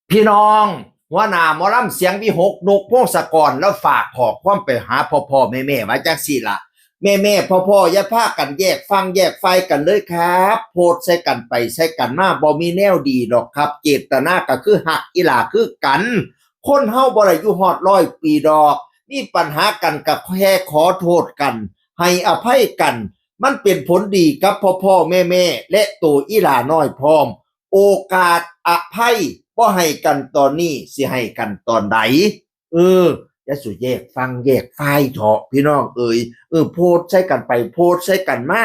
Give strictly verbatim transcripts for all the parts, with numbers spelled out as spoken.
พี่น้อง หัวหน้าหมอลำเสียงวิหก นกพงศกร แล้วฝากขอความไปหาพ่อพ่อแม่แม่ๆ ว่าจังสี่ละ แม่แม่พ่อพ่อๆ อย่าพากันแยกฝั่งแยกฝ่ายกันเลยครับ โพสต์ใส่กันไปใส่กันมาบ่มีแนวดีดอกครับ เจตนาก็คือฮักอีหล่าคือกัน คนเฮาบ่ได้อยู่ฮอดร้อยปีดอก มีปัญหากันก็แค่ขอโทษกัน ให้อภัยกัน มันเป็นผลดีกับพ่อพ่อแม่แม่ๆ และโตอีหล่าน้อยพร้อม โอกาสอภัยบ่ให้กันตอนนี้ สิให้กันตอนใด เออ อย่าสู่แยกฝั่งแยกฝ่ายเถาะพี่น้องเอ๋ย เออ โพสต์ใส่กันไปโพสต์ใส่กันมา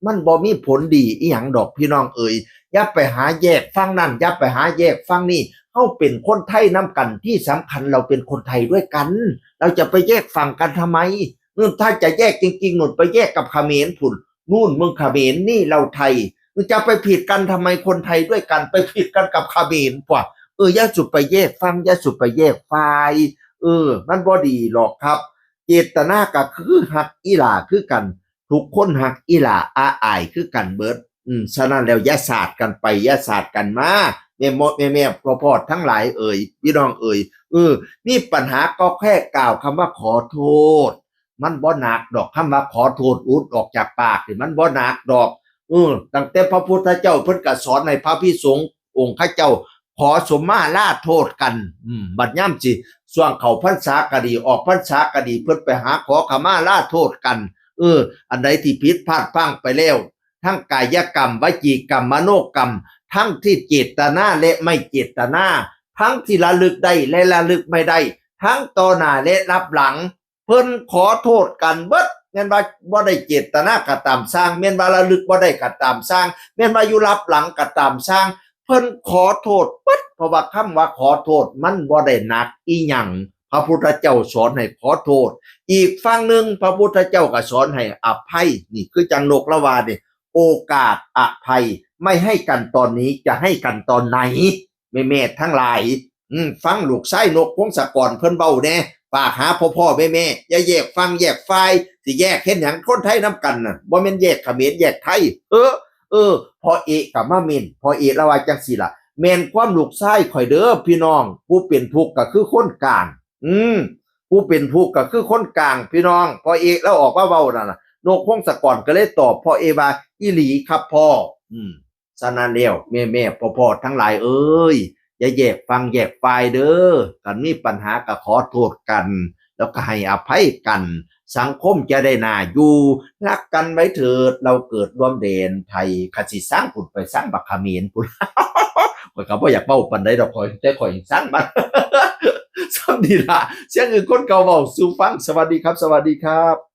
มันบ่มีผลดีอีหยังดอกพี่น้องเอ๋ย อย่าไปหาแยกฝั่งนั่น อย่าไปหาแยกฝั่งนี่ เฮาเป็นคนไทยนำกัน ที่สำคัญเราเป็นคนไทยด้วยกัน เราจะไปแยกฝั่งกันทำไม เออ ถ้าจะแยกจริงๆ นู่นไปแยกกับเขมรพุ้น นู่นมึงเขมร นี่เราไทย มึงจะไปผิดกันทำไม คนไทยด้วยกัน ไปผิดกันกับเขมรกว่า เออ อย่าสู่ไปแยกฝั่ง อย่าสู่ไปแยกฝ่าย เออ มันบ่ดีหรอกครับ เจตนาก็คือฮักอีหล่าคือกัน ทุกคนฮักอีหล่าอาอายคือกันเบิด อืม ฉะนั้นแล้วอย่าสาดกันไป อย่าสาดกันมา แม่มดแม่แม่พ่อพ่อทั้งหลายเอ๋ย พี่น้องเอ๋ย เออ มีปัญหาก็แค่กล่าวคำว่าขอโทษ มันบ่หนักดอก คำว่าขอโทษหลุดออกจากปากนี่มันบ่หนักดอก เออ ตั้งแต่พระพุทธเจ้าเพิ่นก็สอนให้พระภิกษุสงฆ์องค์เขาเจ้า ขอสมมาลาโทษกัน อืม บัดยามสิ ช่วงเข้าพรรษาก็ดี ออกพรรษาก็ดี เพิ่นไปหาขอขมาลาโทษกัน เออ อันใดที่ผิดพลาดพลั้งไปแล้ว ทั้งกายกรรม วจีกรรม มโนกรรม ทั้งที่เจตนาและไม่เจตนา ทั้งที่ระลึกได้และระลึกไม่ได้ ทั้งต่อหน้าและลับหลัง เพิ่นขอโทษกันเบิด แม่นว่าบ่ได้เจตนาก็ตามซ่าง แม่นว่าระลึกบ่ได้ก็ตามซ่าง แม่นว่าอยู่ลับหลังก็ตามซ่าง เพิ่นขอโทษเบิด เพราะว่าคำว่าขอโทษมันบ่ได้หนักอีหยัง พระพุทธเจ้าสอนให้ขอโทษ อีกฝั่งหนึ่งพระพุทธเจ้าก็สอนให้อภัย นี่คือจั่งนกละว่านี่ โอกาสอภัยไม่ให้กันตอนนี้ จะให้กันตอนไหน แม่ๆ ทั้งหลาย อืม ฟังลูกชายนกพงศกรเพิ่นเว้าแหน่ ฝากหาพ่อพ่อแม่แม่อย่าแยกฝั่งแยกฝ่าย สิแยกเฮ็ดหยัง คนไทยนำกันน่ะ บ่แม่นแยกเขมรแยกไทย เออ เออ พ่อเอกก็มาเม้น พ่อเอกละว่าจังซี่ล่ะ แม่นความลูกชายข่อยเด้อพี่น้อง ผู้เป็นทุกข์ก็คือคนกลาง อืม ผู้เป็นทุกข์ก็คือคนกลางพี่น้อง พ่อเอกละออกมาเว้านั่นน่ะ นกพงศกรก็เลยตอบพ่อเอกว่า อีหลีครับพ่อ อืม ฉะนั้นแล้วแม่ๆ พ่อๆ ทั้งหลายเอ๋ย อย่าแยกฝั่งแยกฝ่ายเด้อ คันมีปัญหาก็ขอโทษกัน แล้วก็ให้อภัยกัน สังคมจะได้น่าอยู่ รักกันไว้เถิด เราเกิดร่วมแดนไทย คันสิซังพุ้นไปซังบักเขมรพุ้น ข้อยก็บ่อยากเว้าปานใดดอก ข้อย แต่ข้อยซังมัน ส่ำนี้ล่ะ เสียงอื่นคนเก่าเว้าสู่ฟัง สวัสดีครับ สวัสดีครับ